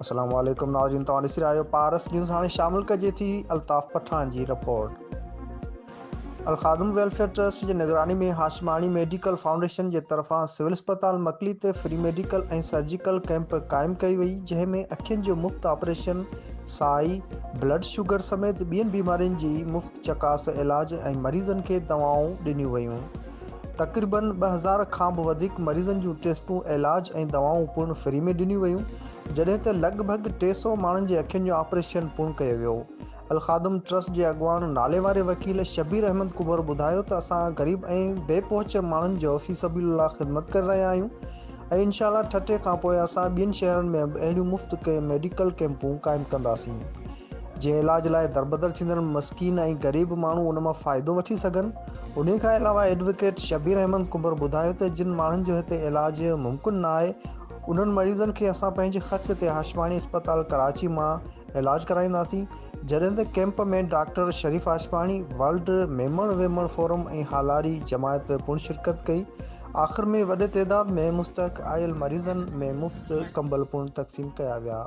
السلام عليڪم ناظرين توهان ڏسي رهيا آهيو پارس نيوز هاڻي شامل ڪجي ٿي الطاف پٺاڻ جي رپورٽ. الخادم ويلفيئر ٽرسٽ جي نگراني ۾ هاشماڻي ميڊيڪل فائونڊيشن جي طرفان سول اسپتال مڪلي تي فري ميڊيڪل ۽ سرجيڪل ڪئمپ قائم ڪئي وئي جنهن ۾ اکين جو مفت آپريشن، سائي، بلڊ شگر سميت ٻين بيمارين جي مفت چڪاس، علاج ۽ مريضن کي دوائون ڏنيون ويون. تقريبن 2000 کان به وڌيڪ مريضن جون ٽيسٽون، علاج ۽ دوائون پڻ فري ۾ ڏنيون ويون جڏهن ته لڳ ڀڳ 300 ماڻهن جي اکين جو آپريشن پڻ ڪيو ويو. الخادم ٽرسٽ جي اڳواڻ ناليواري وڪيل شبير احمد ڪنڀر ٻڌايو ته اسان غريب ۽ بي پهچ ماڻهن جو في سبيل الله خدمت ڪري رهيا آهيون ۽ انشاء الله ٺٽي کانپوء اسان ٻين شهرن ۾ به اهڙيون مفت ميڊيڪل ڪئمپون قائم ڪنداسين جنهن علاج لاء دربدر ٿيندڙ مسڪين ۽ غريب ماڻهو ان مان فائدو وٺي سگهن. انهي کان علاوه ايڊووڪيٽ شبير احمد ڪنڀر ٻڌايو ته جن ماڻهن جو هتي علاج ممڪن نه آهي انهن مريضن کي اسان پنهنجي خرچ تي هاشماڻي اسپتال ڪراچي مان علاج ڪرائينداسين، جڏهن ته camp ۾ doctor Sharif Hashmani, world Memon women forum ۽ Halari جماعت پڻ شرڪت ڪئي، آخر ۾ وڏي تعداد ۾ مستحق آيل مريضن ۾ مفت ڪمبل پڻ تقسيم ڪيا ويا.